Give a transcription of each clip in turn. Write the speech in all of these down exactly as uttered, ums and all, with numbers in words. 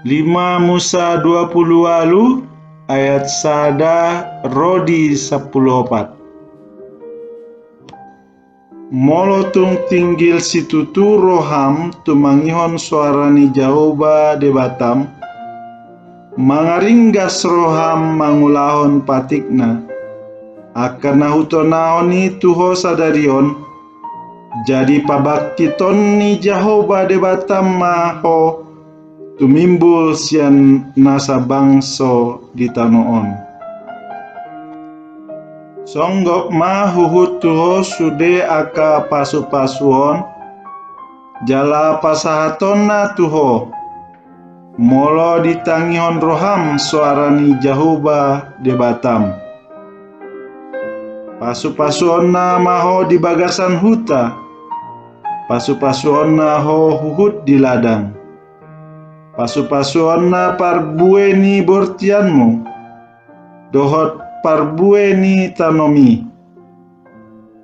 Lima Musa dua pulu ualu ayat sada ro di sampulu opat. Molo tung tinggil situtu roham tumangihon soara ni Jahowa Debatam, mangaringgas roham mangulahon patikna, angka na hutonahon i tu ho sadari on, jadi pabangkiton ni Jahowa Debatam ma ho tumimbul sian nasa bangso di tano on. Songgop ma huhut tu ho sude angka pasupasu on, jala pasahatonna tu ho, molo ditangihon roham soara ni Jahowa Debatam. Pasupasuonna ma ho di bagasan huta, pasupasuonna ho huhut di ladang. Pasupasuonna parbue ni bortianmu, dohot parbue ni tanomi.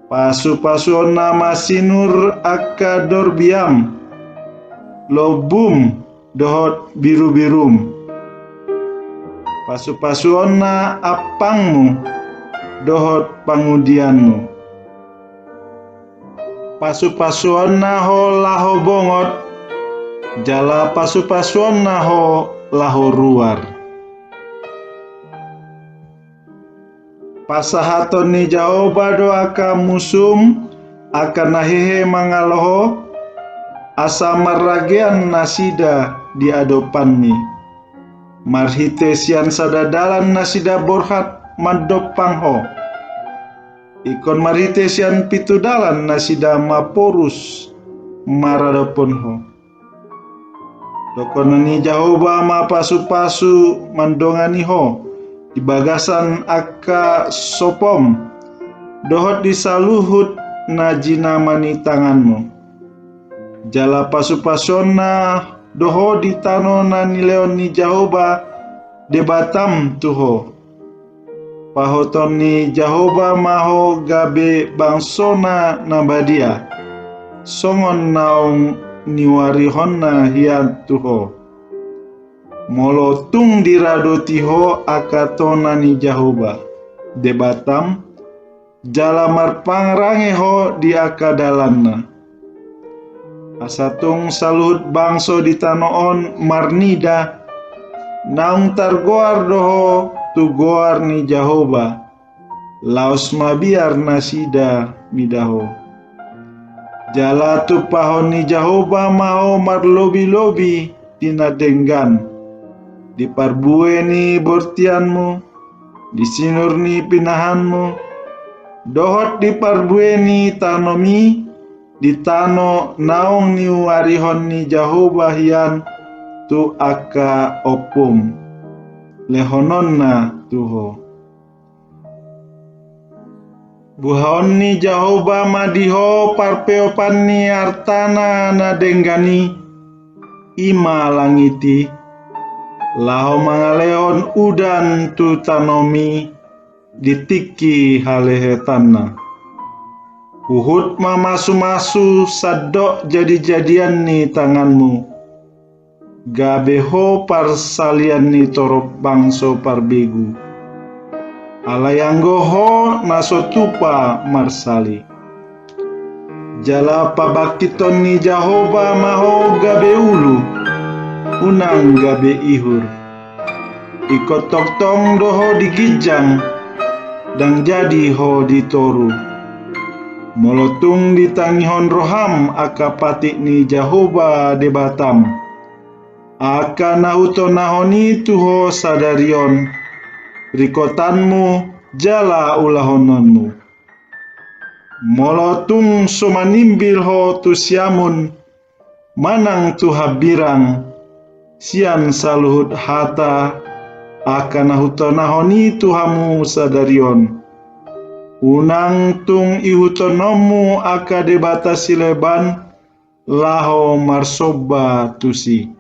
Pasupasuonna ma sinur angka dorbiam, lombum, dohot birubirum. Pasupasuonna ampangmu, dohot pangudianmu. Pasupasuonna ho laho bongot, jala pasupasuonna ho laho ruar. Pasahaton ni Jahowa do angka musum, angka na hehe mangalo ho, asa marragean nasida di adopanmi. Marhite sian sada dalan nasida borhat mandompang ho. Ingkon marhite sian pitu dalan nasida maporus maradophon ho. Dohonon ni Jahowa ma pasupasu mandongani ho di bagasan angka sopom, dohot di saluhut na jinama ni tanganmu. Jala pasupasuonna do ho di tano na nilehon ni Jahowa Debatam tu ho. Pahoton ni Jahowa ma ho gabe bangsona na badia, songon naung niuarihonna hian tu ho. Molo tung diradoti ho angka tona ni Jahowa Debatam, jala marpangarange ho di angka dalanna. Asa tung saluhut bangso di tano on marnida, naung targoar do ho tu goar ni Jahowa, laos mabiar nasida mida ho. Jala tumpahon ni Jahowa ma ho marlobilobi di na denggan, di parbue ni bortianmu, di sinur ni pinahanmu, dohot di parbue ni tanomi, di tano naung niuarihon ni Jahowa hian tu angka ompum, lehononna tu ho. Buhaon ni Jahowa ma di ho parpeopan ni artana na denggan i, i ma langit i, laho mangalehon udan tu tanomi di tingki halehetanna. Huhut ma masumasu sandok jadijadian ni tanganmu, gabe ho parsalian ni torop bangso parbegu. Alai anggo ho na so tupa marsali. Jala pabangkiton ni Jahowa ma ho gabe ulu, unang gabe ihur. Ingkon tongtong do ho di ginjang, ndang jadi ho di toru. Molo tung ditangihon roham angka patik ni Jahowa Debatam, angka na hutonahon i tu ho sadari on, rikotanmu jala ulahononmu. Molo tung so manimbil ho tu siamun manang tu hambirang, sian saluhut hata angka na hutonahon i tu hamu sadari on, unang tung ihutononmu angka debata sileban laho marsomba tusi.